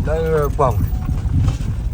ပှၢ်ဝဲ Let's go. လိာ်ကွဲလံ ကလဲၤမံ မ့ၢ်အိၣ်ဆဲးလီၤပၠး ကပီၤပၠး, မုၢ်တံၢ် မုၢ်တံၢ် မုၢ်တံၢ်, ထံဂၤလီၤ တနီၤဝဲလၢပှၢ်ယိာ်, လၢပှၢ်ယိာ်န့ၣ်, ထံဂၤလီၤ, ကဲဒဲး, မၤသးအီၣ်အီၣ်တ့ၢ်လံ. ထံဂၤန့ၣ် ဘီၣ်ခ့ယုၢ်ဝဲဒၣ်အဃိ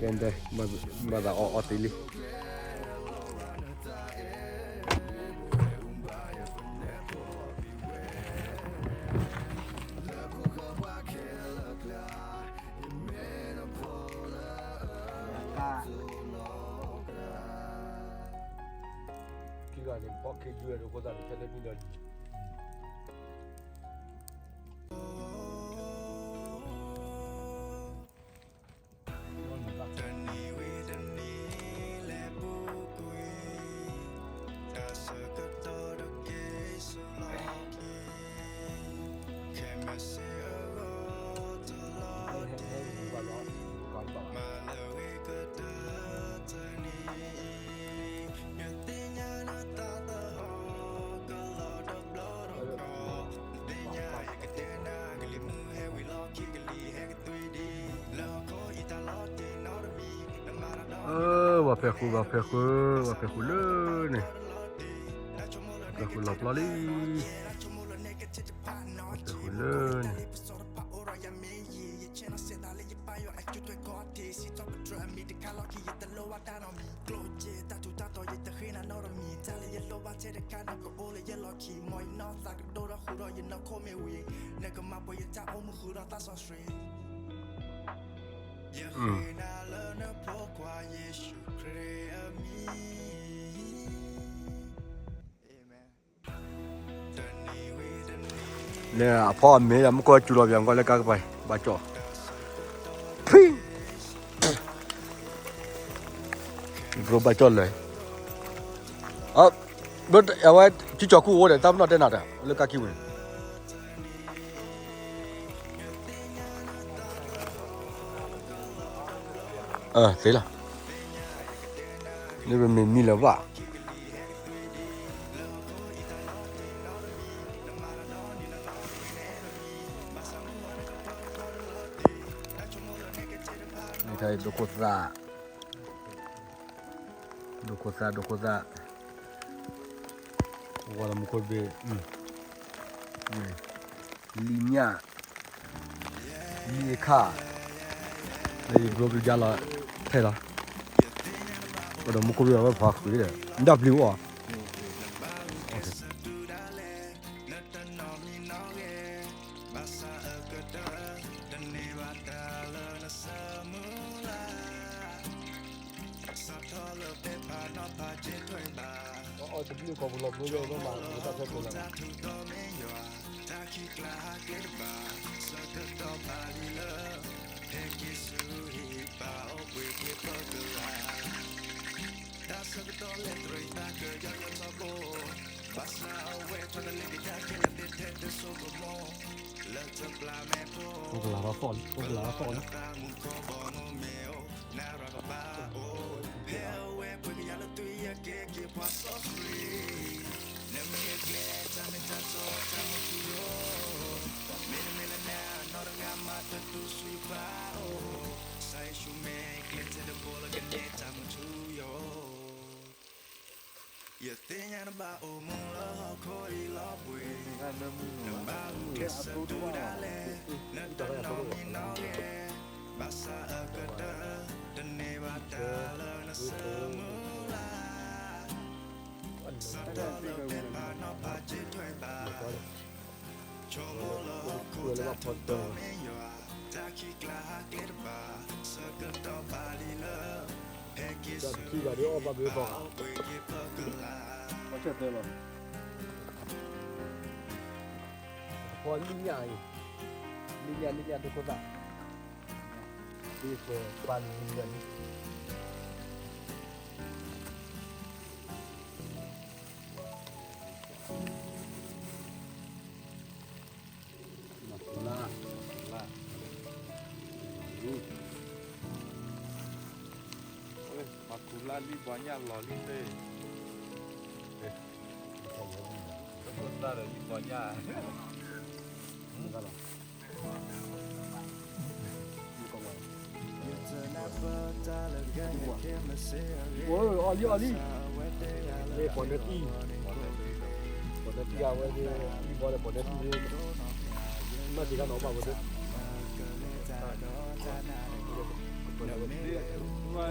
သတးန့ၣ် ဖဲလၢမံဒီးလံ. ဝၤဖဲးဃုာ် ဝၤဖဲးဃုာ် ဝၤဖဲးဃုာ်လၢန့ၣ်, ဝၤဖဲးဃုာ်လီၤပျီလံ, ဝၤဖဲးဃုာ်လၢန့ၣ်. န့ၣ်အဖီအမ့ၢ် မူကီၢ်စူၤလီၤပၠး မူကီၢ်လၢကါကပၤ ဘၣ်ကၠီၣ်, ဖံ, ဘျိဘၣ်ကၠီၣ်လၢ, အဝဲ ကၠီၣ်ခိၣ်အိၣ်ဒီး တၢ်ပနီၣ်တဲနၤဒီး လၢကါခံပူၤန့ၣ်. သ့လီၤ, မ့မ့ၢ်မံလၢၤဘၣ်, ဒိခိၣ်သၣ်, ဒိခိၣ်သၣ်, ဒိခိၣ်သၣ်, ဝါလၢမူခိၣ်ဘ့ၣ်, လံာ်ညၣ်, လံာ်အခၣ်, လၢယဘျီဘျုးကၢ်လီၤထဲလီၤ, ဒီးမူခိၣ်ဘ့ၣ်အဝဲဖးဃုာ်ဒီး ဒၣ်ပျံၤအီၤ, တဘျုးကီၢ်ပူၤလီၤဘျီဝဲမ့ၢ်မၤတၢ်ဖဲပူၤလီၤ, အိၣ်ကလၤထီၣ်သီၣ်လံ, အိၣ်ကလၤထီၣ်သီၣ်လံ. တခံဂၤဒ်အီၣ်ဘၣ်ဘ့ၣ်ဘီၣ်, အီၣ်ဆၢတဲလီၤ, ပှၤလံၣ်ညၣ်အံၤ, လံၣ်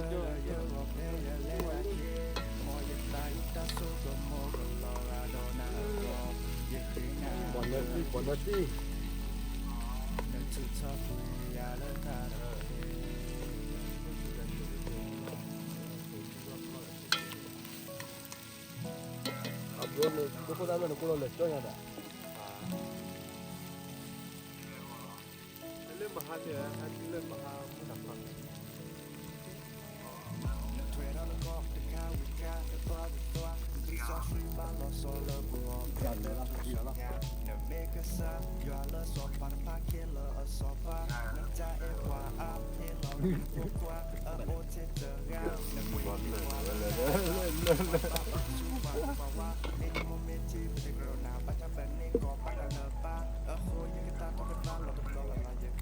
ညၣ် လံၣ်ညၣ်ဒိခိၣ်သၣ်, ဒ်ပှၤပာ်လံလၢာ်န့ၣ် မၤခူလၢ်, မၤခူလၢ်, မၤခူလၢ်လံၣ်ပှၤညၣ်လီၤလံသ့ၣ်, ဒိခိၣ်သၣ်ဒီးလံၣ်ပှၤညၣ်, အီၣ်လံအီၣ်လံ, မ့ၢ်ပှၤနၢတံၢ်, ပှၤနၢတံၢ်အဝဲသ့ၣ်, လံၣ်ဘီဒီးပှၤနၢတံၢ်သ့ၣ်, မ့ၢ်တံၢ်တၢ်နီၤဘၣ်ဝဲသ့ၣ်, ပှၤနၢတံၢ်, ပှၤနၢ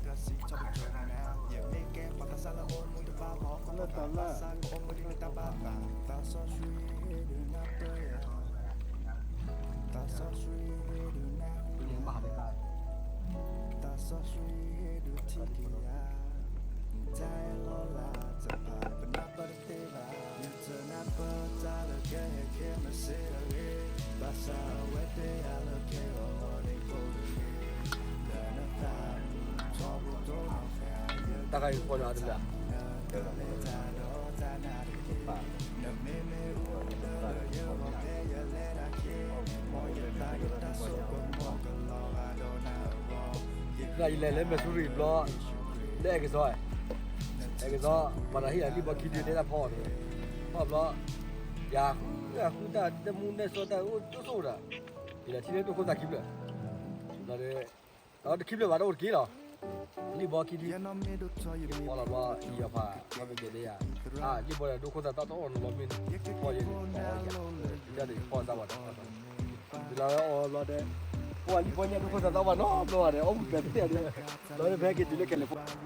တံၢ်, အဘျီန့ၣ် ဒိခိၣ်သၣ်မ့ၢ်နကိၢ်လီၤလဲၤကၠီညါဒၣ်, လၢမဟါန့ၣ် ဟဲတုၤလၢမဟါမုၢ်နၤခီန့ၣ် လၢတၢ်လၢ တၢ်ခါအံၤကီၢ်ညါတဘျီ ယလဲၤလၢ Missouri ဘျီ လၢအဲကစီ, အဲကစီ ပှၤတၢ်ဟ့ၣ်ယၤလံၣ်ဘီခံဒုတဲတၢ်ဖီအီၤန့ၣ်, ဖီဘျီ ယဃု ယဃုတၢ်တမူနဲၣ်စီတၢ်အိၣ်ဒိၣ်စိဒီး, ယလဲၤထံၣ်လၢဒိခိၣ်သၣ်ခံဖျၢၣ်, ဒီး တခံဖျၢၣ်ဘၣ်တအိၣ်တက့ၢ်လီၤ. လံၣ်ဘီခံထံၣ်, ယဖီလီၤဘျီ ယဖး ဖီမ့ၢ်ကဲၤဒ်ယၤ, လံၣ်ဘီဒီးဒိခိၣ်သၣ်တၢ်တအီၣ်နီတဘျီမ့ၢ်န့ၣ်, ဖီယဲန့ၣ် အီၣ်ယၤ, ယတၢ်န့ၣ်ဖီသၣ်ဘၣ်တၢ်, ဒ်လၢအီၣ်ဘျီဒီး, ပှၤလံၣ်ဘီညါဒိခိၣ်သၣ်တၢ်ဘၣ်နီတဘျီဘၣ်ဒီး အီၣ်မ့ၢ်ပှဲၤတသ့ၣ်ဒီး, လီၤဒီးဖဲက့ၤတုၤလၢ California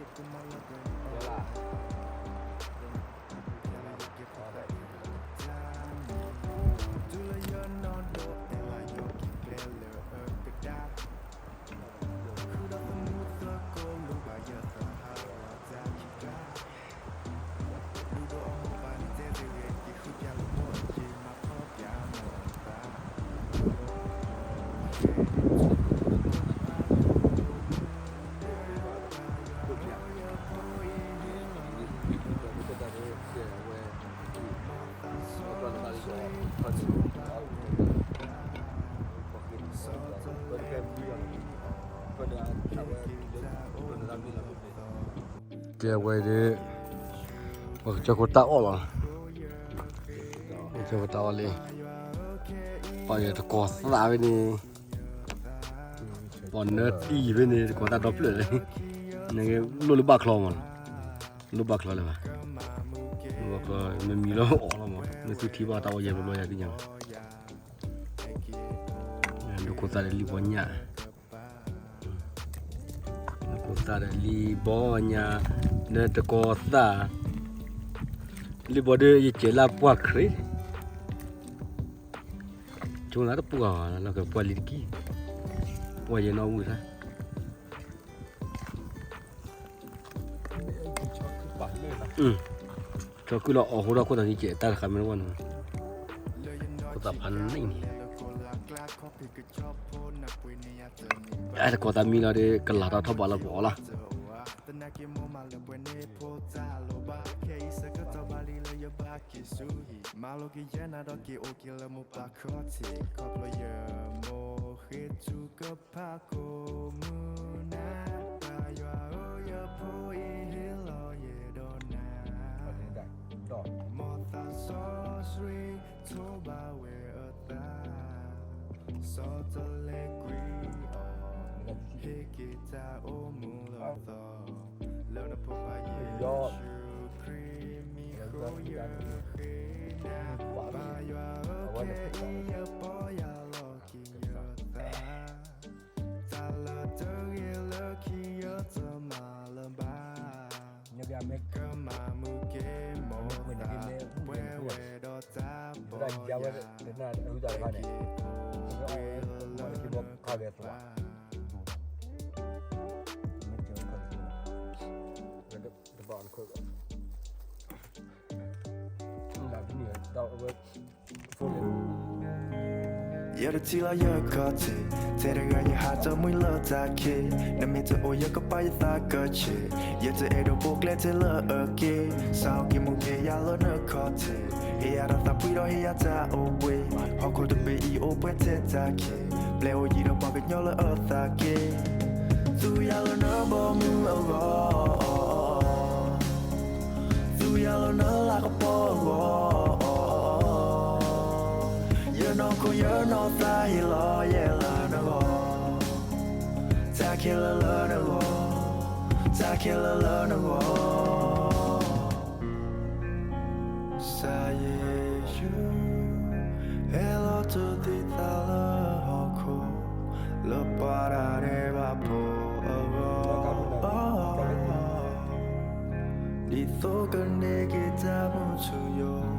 ကဲဝဲဒၣ်, ပကစၢၢ်ခိၣ်တၢ်အီၣ်လီၤ, ကစၢၢ်ခိၣ်တၢ်အီၣ်လံ, ပှၤယတကိးသၣ်ဖဲန့ၣ်, ပှၤနၢတံၢ်ဖဲန့ၣ် တကိးသၣ်ဒီဖျၢၣ်လံ, နလိၣ်လၢဘၣ်ချီမးလီၤ, လိၣ်ဘၣ်ချီလၢၤဘၣ်, မ့မံၤလၢအီၣ်လီၤမး နသူထံဘၣ်တၢ်အီၣ်ယဲၢ်ဘျီဘျီယၤသ့ၣ်ညါ, ဒိခိၣ်သၣ်ဒီးလံၣ်ဘီညၣ် ကိးသၣ်ဒီးလံၣ်ဘီညါ, နတကိးသၣ်, လံၣ်ဘီဒီးယကဲလၢပှၢ်ခရံာ်, ဆိနၤတပှၢ်လီၤကပှၢ်လံတကံၢ်, ပှၢ်ယဲၢ်နီၣ်ဝံၤသၣ် ဆီကုၢ်လီၤအီၣ်ဃိဒီးခိၣ်သၣ်ကံကဲးတၢ်တဃာ်မ့ၢ်တဝီန့ၣ်, ခိၣ်သၣ်ဖးန့ၣ်န့ၣ်, တကိးသၣ်မံလီၤဒီး ကလၤတၢ်ထီၣ်ဘးလၢပအီၣ်လီၤ, သနာ်က့မိၢ်မးလၢပှဲၤန့ၣ်ဖိသၣ်လိၤဘၣ်, ခဲအံၤဆၢကတီၢ်ဘၣ်လံလၢယဘၣ်က့ၤဆူဟံၣ်, မၤလိကယဲၢ်နၤဒီးက့ၤအိၣ်က့ၤလၢမိၢ်ပၢ်ခီၣ်ထံး, ခီဖျိယမိၢ်ဃ့ထုကဖၣ်ကိးမုၢ်နၤ, ပၢ်ယွၤဧၢ ယဖိအံၤဟ့ၣ်လီၤယဲၢ်ဒီးနၤ, မ်သးစီဆှံထိးဘၣ်ဝဲအသး, ဆီတလဲကွံာ်အီၤ, ဟ့ၣ်က့ၤတၢ်အိၣ်မူလၢသီ, လၢနဖိခွါယ့ၣ်ၡူးခရံာ်မံၤဃိယဃ့နၤ, ပၢ်ယွၤဧၢ ခဲအံၤယပီၢ်ယၢ်လီၤက့ၤယသး, တၢ်လၢတဂ့ၤလၢခံယတမၤလၢၤဘၣ်, ကမၤမုၢ်က့ၤမိၢ်သးပှဲၤဝဲဒီးတၢ်ပီၢ်ယၢ်, ဟ့ၣ်က့ၤအိၣ်ကွံာ်လၢနပၢ်, ယတထံၣ်လီၤယခီၣ်ထံး, ထဲတဂၤယဟးတမှံလၢတၢ်ခံး, နမ့ၢ်တအိၣ်ယကပာ်ယသးကဆံး, ယတအဲၣ်ဒိးပိာ်ကျဲထဲလၢအက့ၤ, စးအီၣ်က့ၤမူက့ၤယၤလၢနခီၣ်ထံး, ဟ့ၣ်ယၤတၢ်သးပှံၤဒီးဟ့ၣ်ယၤတၢ်အိၣ်ဘှံး, ဟီၣ်ခိၣ်တဘ့ၣ်အံၤအိၣ်ပှဲၤထဲတၢ်ခံး, ပျဲအိၣ်ယံၤဒီးပှၤကညီလၢအသးက့ၤ, သူယၤလၢနဘီမုၢ်အဂီၢ် သူယၤလၢနလၤကပီၤအဂီၢ်, ယနီၢ်ခိယနီၢ်သးဟ့ၣ်လီၤယဲၢ်လၢနဂီၢ်, တၢ်ခဲလၢာ်လၢနဂီၢ်, တၢ်ခဲလၢာ်လၢနဂီၢ်. ကစၢ်ယ့ၣ်ၡူး ဟဲလီၤတူၢ်သံသးလၢဟီၣ်ခိၣ်, လၢပှၤတၢ်ဒဲးဘးဖိအဂီၢ်, ဒ်သိးကန့ၢ်က့ၤတၢ်မူထူယိာ်,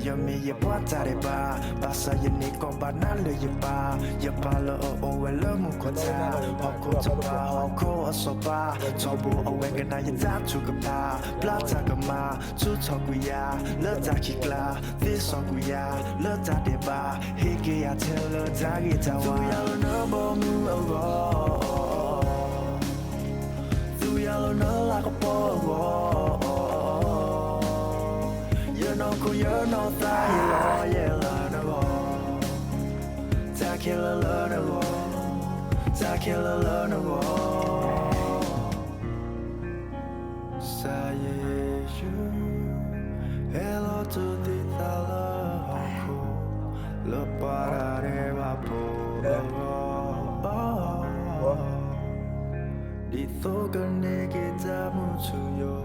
ယမ့ၢ်ယပှၤတၢ်ဒဲးဘး, ဘၣ်ဆၣ်ယန့ၢ်ကီးဘၣ်နၤလၢယပၢ်, ယပၢ်လၢအအိၣ်ဝဲလၢမူခိၣ်ထး, ဟီၣ်ခိၣ်တဖၣ်ဟီၣ်ခိၣ်အစီၤပၤ, ထီဘိအဝဲကနၣ်ယတၢ်ထုကဖၣ်, ဘျါတၢ်ကမၣ်, ထုးထီၣ်ကွံာ်ယၤလၢတၢ်ခံးကျါ, သ့စီကွံာ်ယၤလၢတၢ်ဒဲးဘး, ဟ့ၣ်က့ၤယၤထဲလၢတၢ်ဂ့ၤတၢ်ဝါ, သူယၤလၢနဘီမုၢ်အဂီၢ်, သူယၤလၢနလၤကပီၤအဂီၢ်, ယနီၢ်ခိယနီၢ်သးဟ့ၣ်လီၤယဲၢ်လၢနဂီၢ်, တၢ်ခဲလၢာ်လၢနဂီၢ်, တၢ်ခဲလၢာ်လၢနဂီၢ်. ကစၢ်ယ့ၣ်ၡူး ဟဲလီၤတူၢ်သံသးလၢဟီၣ်ခိၣ်, လၢပှၤတၢ်ဒဲးဘးဖိအဂီၢ်, ဒ်သိးကန့ၢ်က့ၤတၢ်မူထူယိာ်, ဒ်သိးကန့ၢ်က့ၤတၢ်မုာ်ထူယိာ်.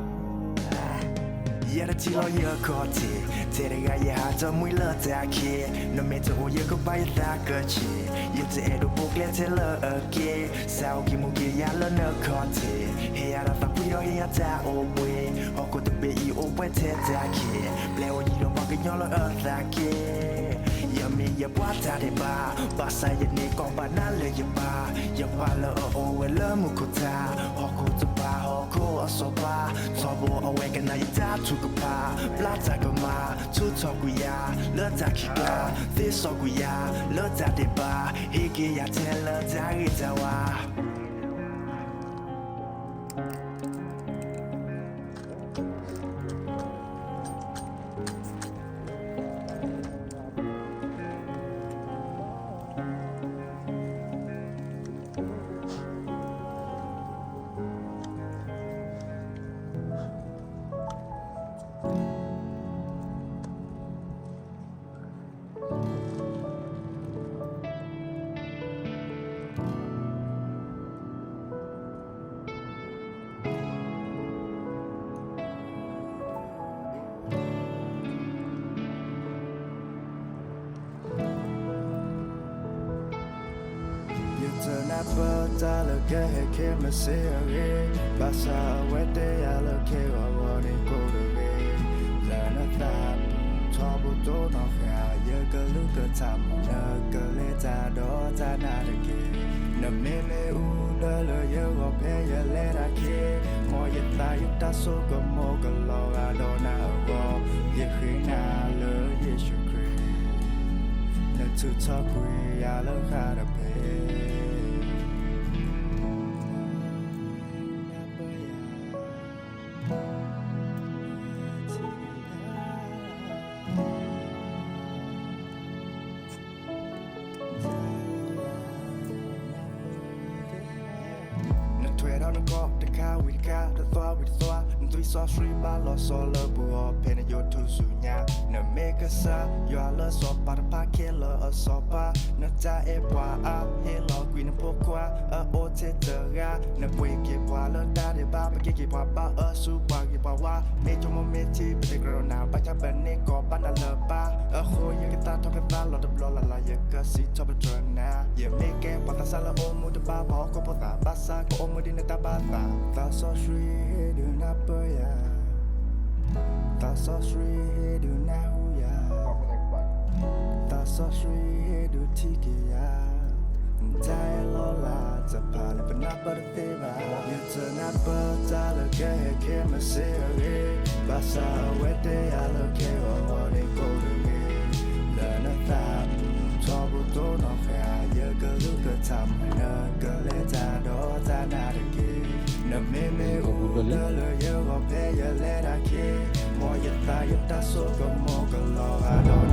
ယဲတထံၣ်လီၤယခီၣ်ထံး, ထဲတဂၤယဟးတမှံလၢတၢ်ခံ, နမ့ၢ်တအိၣ်ယကဘၣ်ယသးကဆံး, ယတအဲၣ်ဒိးဘိးကျဲထဲလၢအက့ၤ, စးအိၣ်က့ၤမူက့ၤယၤလၢနခီၣ်ထံး, ဟ့ၣ်ယၤတၢ်သးဖှံဒီးဟ့ၣ်ယၤတၢ်အိၣ်ဘှံး, ဟီၣ်ခိၣ်တဘ့ၣ်အံၤအိၣ်ပှဲၤထဲတၢ်ခံး, ပျဲအိၣ်ယံၤဒီးပှၤကညီလၢအသးက့ၤ ယမ့ၢ်ယပှၤတၢ်ဒဲးဘး, ဘၣ်ဆၣ်ယန့ၢ်ကီးဘၣ်နၤလၢယပၢ်, ယပၢ်လၢအအိၣ်ဝဲလၢမူခိၣ်ထး, ဟီၣ်ခိၣ်တဖၣ်ဟီၣ်ခိၣ်အစီၤပၤ, ထီဘိအဝဲကနၣ်ယတၢ်ထုကဖၣ်, ဘျါတၢ်ကမၣ်, ထုးထီၣ်ကွံာ်ယၤလၢတၢ်ခံးကျါ, သ့စီကွံာ်ယၤလၢတၢ်ဒဲးဘး, ဟ့ၣ်က့ၤယၤထဲလၢတၢ်ဂ့ၤတၢ်ဝါ. ယတနၢ်ပၢၢ်တၢ်လၢကဟဲခဲမုၢ်ဆ့ၣ်အဂ့ၢ်, ဘၣ်ဆၣ်အဝဲတဲယၤလၢခဲဂီၤဂီၤန့ၣ်ကိးတဂ့ၤ, လၢနသးပူၤထီဘိတိၢ်နီၣ်ဃာ် ယကလုၢ်ကထါမူနကလဲၤတၢ်ဒီးတၢ်နးတက့ၢ်. နမ့မ့ၢ်အူဒၢလၢယဂီၢ်ဖဲယလဲၤတၢ်ခံ, မ်ယသးယတၢ်ဆိကမိၣ်ကလီၤဂာ်ဒီးနၤအဂီၢ်, ယဃ့နၤလၢယ့ၣ်ၡူးခရံာ်, နထုးထီၣ်ကွံာ်ယၤလၢဃးတဖၣ်. နထွဲဒီးနကီၢ်တခါဝံၤတခါ, တသွးဝံၤတသွး, နသွံၣ်စီဆှံဘၣ်လီၤဆီလၢပဂီၢ်ဖဲနယိးထူၣ်စုညါ, နမ့ၢ်ကစၢ်ယွၤလၢစီၤပၤတဖၣ်ခဲလၢာ်အစီၤပၤ, နတၢ်အဲၣ်ပှၤအါဟ့ၣ်လီၤကွံာ်နဖိခွါအအိၣ်ထဲတဂၤ, နပှ့ၤက့ၤပှၤလၢတၢ်ဒဲးဘး, ပက့ၤက့ၤပှၤဘၣ်အၢဆူပှၤဂ့ၤပှၤဝါ, မ့ၢ်ဆိကမိၣ်မ့ၢ်ထံပတကြၢးဒီးနၤ, ဘၣ်ဆၣ်ပန့ၢ်ကီးဘၣ်နၤလၢပၢ်, အဃိယကသၣ်ထီၣ်ကသးလီၤတဘျီလၢ်လၢ်, ယကစံးထီၣ်ပတြၢၤနၤ, ယမ့ၢ်ကဲပှၤသးစၢ်လၢအိၣ်မူတဘၣ်ပှၤဟီၣ်ခိၣ်ဖိသး, ဘၣ်ဆၣ်ကအိၣ်မူဒ်နတၢ်ဘၣ်သး, သးစီဆှံဟ့ၣ်ဒုးနၢ်ပၢၢ်ယၤ သးစီဆှံဟ့ၣ်ဒုးနၢ်ဟူယၤ, သးစီဆှံဟ့ၣ်ဒုးထံၣ်က့ၤယၤ, တၢ်အဲၣ်လီၤလၢ်တဖၣ်လၢပနၢ်ပၢၢ်တသ့ဘၣ်, ယတနၢ်ပၢၢ်တၢ်လၢကဟဲခဲမုၢ်ဆ့ၣ်အဂ့ၢ်, ဘၣ်ဆၣ်အဝဲတဲယၤလၢခဲဂီၤဂီၤန့ၣ်ကိးတဂ့ၤ, လၢနသးပူၤထီဘိတိၢ်နီၣ်ဃာ် ယကလုၢ်ကထါမူနကလဲၤတၢ်ဒီးတၢ်နးတက့ၢ်. နမ့မ့ၢ်အူဒၢလၢယဂီၢ်ဖဲယလဲၤတၢ်ခံ, မ်ယသးယတၢ်ဆိကမိၣ်ကလီၤဂာ်ဒီး